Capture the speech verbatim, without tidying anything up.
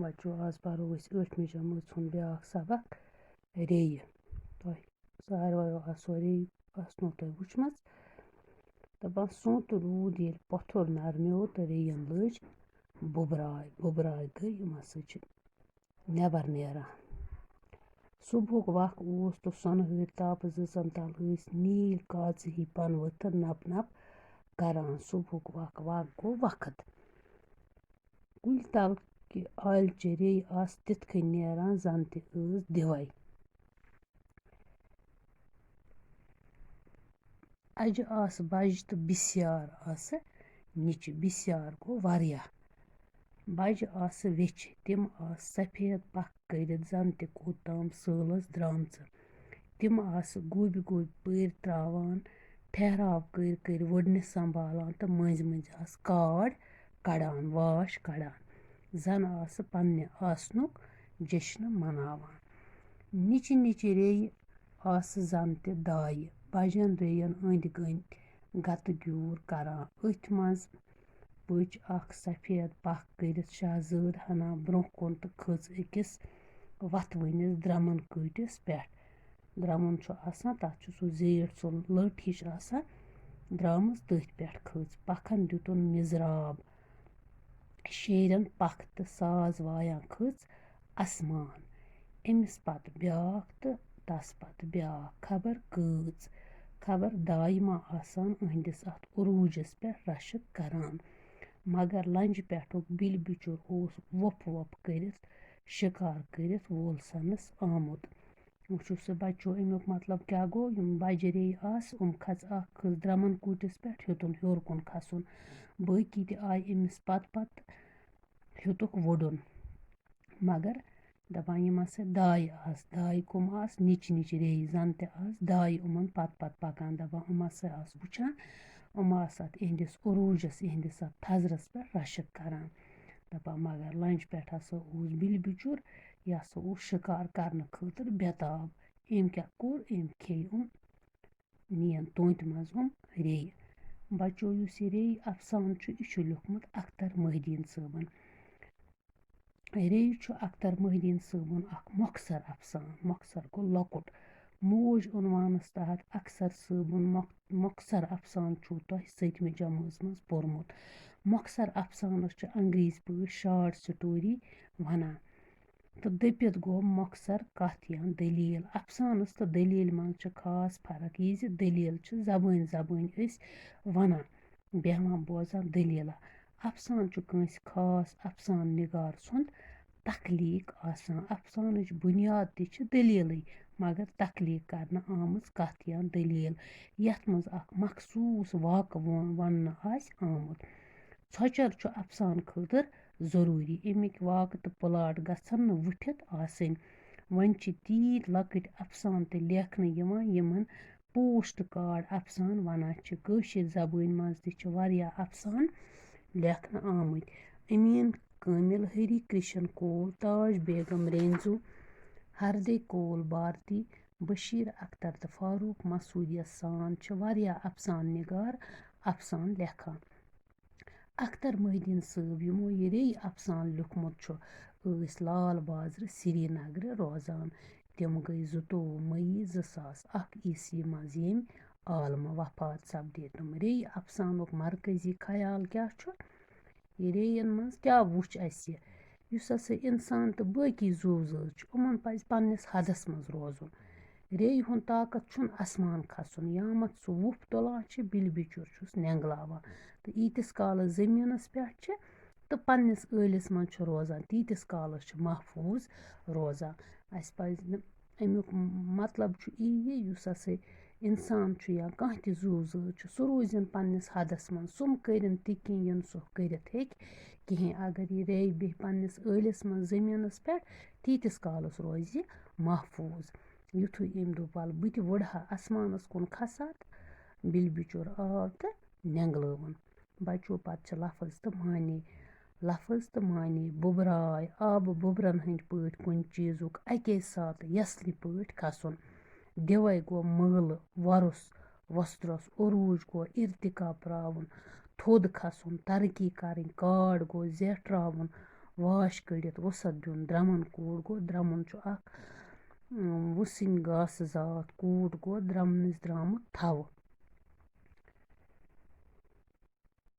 بَچو، آز پَرو أسۍ ٲٹھمہِ جمٲژ ہُنٛد بیٛاکھ سبق، ریٚیہِ۔ تۄہہِ ساروِیو آسو ریٚیہِ، آسنو تۄہہِ وٕچھمَژ۔ دَپان، سونٛتہٕ روٗد ییٚلہِ پۄتھُر نرمیو تہٕ ریٚیَن لٔج بُبراے۔ بُبراے گٔے، یِم ہسا چھِ نٮ۪بر نیران۔ صُبحُک وق اوس تہٕ سۄنہٕ ہٕرۍ تاپہٕ زٲژَن تل ٲسۍ نیٖلۍ کاژٕ ہی پَنہٕ ؤتھٕر نپ نپ کران۔ صُبحُک وق، وق گوٚو وقت۔ کُلۍ تل کہِ آلچہِ ریٚیہِ آسہٕ تِتھ کٔنۍ نیران، زَن تہِ ٲس دِوَے۔ اَجہِ آسہٕ بَجہِ تہٕ بِسیار آسہٕ نِچہِ۔ بِسیار گوٚو واریاہ۔ بَجہِ آسہٕ ویٚچھِ، تِم آسہٕ سفید پَکھ کٔرِتھ، زَن تہِ کوٚت تام سٲلَس درٛامژٕ۔ تِم آسہٕ گوٚبۍ گوٚبۍ پٔرۍ ترٛاوان، ٹھہراو کٔرۍ کٔرۍ وُڈنہِ سنبھالان تہٕ مٔنٛزۍ مٔنٛزۍ آسہٕ کاڈ کَڑان، واش کَڑان۔ زَن آسہٕ پنٛنہِ آسنُک جشنہٕ مَناوان۔ نِچہِ نِچہِ ریٚیہِ آسہٕ زَن تہِ دایہِ، بَجَن ریٚیَن أنٛدۍ گٔنٛدۍ گَتہٕ گیوٗر کَران۔ أتھۍ منٛز پٔچ اَکھ سفید پَکھ کٔرِتھ شاہزٲد ہنا برٛونٛہہ کُن تہٕ کھٔژ أکِس وَتھوٕنِس درٛمُن کۭٹِس پٮ۪ٹھ۔ درٛمُن چھُ آسان، تَتھ چھُ سُہ زیٖٹھ، سُہ لٔٹ ہِش آسان درٛامٕژ، تٔتھۍ پٮ۪ٹھ کھٔژ۔ پَکھَن دیُتُن مِزراب، شیرٮ۪ن پَکھ تہٕ ساز وایان کھٔژ اَسمان۔ أمِس پَتہٕ بیٛاکھ تہٕ تَس پَتہٕ بیٛاکھ، خبر کۭژ، خبر دایہِ ما آسان أہنٛدِس اَتھ عروٗجَس پٮ۪ٹھ رَشہٕ کَران۔ مگر لنٛجہِ پٮ۪ٹھُک بِلہِ بِچُر اوس وۄپھ وۄپھ کٔرِتھ شِکار کٔرِتھ وولسَنَس آمُت۔ وٕچھِو سا بَچو، اَمیُک مطلب کیٛاہ گوٚو؟ یِم بَجہِ ریٚیہِ آسہٕ، یِم کھژٕ اَکھ کھٔژ درٛمُن کۭٹِس پٮ۪ٹھ، ہیوٚتُن ہیوٚر کُن کھسُن۔ باقٕے تہِ آیہِ أمِس پَتہٕ پَتہٕ، ہیوٚتُکھ وُڈُن۔ مگر دَپان، یِم ہسا دایہِ آسہٕ، دایہِ کٕم آسہٕ؟ نِچہِ نِچہِ ریٚیہِ زَن تہِ آسہٕ دایہِ یِمَن پَتہٕ پَتہٕ پَکان۔ دَپان، یِم ہسا آسہٕ وٕچھان، یِم آسہٕ اَتھ یِہِنٛدِس عروٗجَس، یِہِنٛدِس اَتھ تھزرَس پٮ۪ٹھ رَشہٕ کران۔ دَپان، مگر لنٛجہِ پٮ۪ٹھ ہسا اوس بِلہِ بِچُر، یہِ ہسا اوس شِکار کرنہٕ خٲطرٕ بےٚ تاب۔ أمۍ کیٛاہ کوٚر؟ أمۍ کھیٚیہِ یِم، نِیَن توتہِ منٛز یِم ریٚیہِ۔ بَچو، یُس یہِ ریٚیہِ اَفسانہٕ چھُ، یہِ چھُ لیوٗکھمُت اختر محی الدیٖن صٲبَن۔ ریٚیہِ چھُ اختر محی الدیٖن صٲبُن اکھ مۄخصر اَفسانہٕ، مۄخصر گوٚو لۄکُٹ۔ موج عنوانَس تحت اختر صٲبُن مۄخ-، مۄخصر اَفسانہٕ چھُو تۄہہِ سٔتمہِ جمٲژ منٛز پوٚرمُت۔ مۄخصر اَفسانَس چھِ انگریزی پٲٹھۍ short story وَنان۔ تہٕ دٔپِتھ گوٚو مۄخصر کَتھ یا دٔلیٖل۔ اَفسانَس تہٕ دٔلیٖلہِ منٛز چھِ خاص فرق یہِ زِ دٔلیٖل چھِ زبٲنۍ زبٲنۍ أسۍ وَنان، بیٚہوان بوزان دٔلیٖلہ۔ اَفسانہٕ چھُ کٲنٛسہِ خاص اَفسانہٕ نِگار سُنٛد تخلیٖق آسان۔ اَفسانٕچ بُنیاد تہِ چھِ دٔلیٖلٕے، مگر تخلیٖق کرنہٕ آمٕژ کَتھ یا دٔلیٖل، یَتھ منٛز اکھ مخصوٗص واقعہٕ ووٚن-، وَننہٕ آسہِ آمُت۔ ژھۄچَر چھُ اَفسانہٕ خٲطرٕ ضروٗری۔ اَمِکۍ واقعہٕ تہٕ plot گژھن نہٕ وُٹھِتھ آسٕنۍ۔ وۄنۍ چھِ تیٖتۍ لۄکٕٹۍ اَفسانہٕ تہِ لیکھنہٕ یِوان، یِمَن post card اَفسانہٕ وَنان چھِ۔ کٲشِر زبٲنۍ منٛز تہِ چھِ واریاہ اَفسانہٕ لیکھنہٕ آمٕتۍ۔ أمیٖن کٲمِل، ہری کرشن کول، تاج بیگم رینزو، ہردے کول بھارتی، بشیٖر اختر تہٕ فاروق مسعود یَس سان چھِ واریاہ اَفسانہٕ نِگار اَفسانہٕ لیکھان۔ اختر محی الدیٖن صٲب، یِمو یہِ ریٚیہِ اَفسانہٕ لیوٗکھمُت چھُ، ٲسۍ لال بازرٕ سرینگرٕ روزان۔ تِم گٔے زٕتووُہ مئی زٕ ساس اَکھ عیسوی منٛز ییٚمہِ عالمہٕ وفات سپدے تِم۔ ریٚیہِ اَفسانُک مرکزی خیال کیٛاہ چھُ؟ یہِ ریٚیَن منٛز کیٛاہ وُچھ اَسہِ؟ یُس ہسا اِنسان تہٕ باقٕے زُو زٲژ چھِ، یِمَن پَزِ پنٛنِس حدَس منٛز روزُن۔ ریٚیہِ ہُنٛد طاقت چھُنہٕ اَسمان کھسُن۔ یامَتھ سُہ وُپھ تُلان چھِ، بِلہِ بِچُر چھُس نٮ۪نٛگلاوان۔ تہٕ ییٖتِس کالَس زٔمیٖنَس پٮ۪ٹھ چھِ تہٕ پنٛنِس ٲلِس منٛز چھِ روزان، تیٖتِس کالَس چھِ محفوٗظ روزان۔ اَسہِ پَزِ نہٕ، اَمیُک مطلب چھُ یی، یُس ہسا اِنسان چھُ یا کانٛہہ تہِ زُو زٲژ چھُ، سُہ روٗزِن پنٛنِس حدَس منٛز۔ سُم کٔرِن تہِ کینٛہہ، یِنہٕ سُہ کٔرِتھ ہیٚکہِ کِہیٖنۍ۔ اگر یہِ ریٚیہِ بیٚہہِ پنٛنِس ٲلِس منٛز زٔمیٖنَس پٮ۪ٹھ، تیٖتِس کالَس روزِ یہِ محفوٗظ۔ یُتھُے أمۍ دوٚپ، "وَلہٕ بہٕ تہِ وُڈٕ ہا، اَسمانَس کُن کھسہٕ ہا"، تہٕ بِلہِ بِچُر آو تہٕ نٮ۪نٛگلٲوُن۔ بَچو، پَتہٕ چھِ لفظ تہٕ معنی۔ لفظ تہٕ معنی۔ بُبراے، آبہٕ بُبرَن ہٕنٛدۍ پٲٹھۍ کُنہِ چیٖزُک اَکے ساتہٕ یَسلہِ پٲٹھۍ کھسُن۔ دِوَے گوٚو مٲلہٕ، وۄرُس، وۄسترَس، عروٗج گوٚو ارتقا پراوُن، تھوٚد کھسُن، ترقی کَرٕنۍ، کاڈ گوٚو زیٹھراوُن، واش کٔڑِتھ وُسَتھ دیُن درٛمُن کوٗٹ۔ گوٚو درٛمُن چھُ اَکھ، اۭں، وُسٕنۍ گاسہٕ زاتھ کوٗٹ۔ گوٚو درٛمنِس درٛامُت تھاوُن۔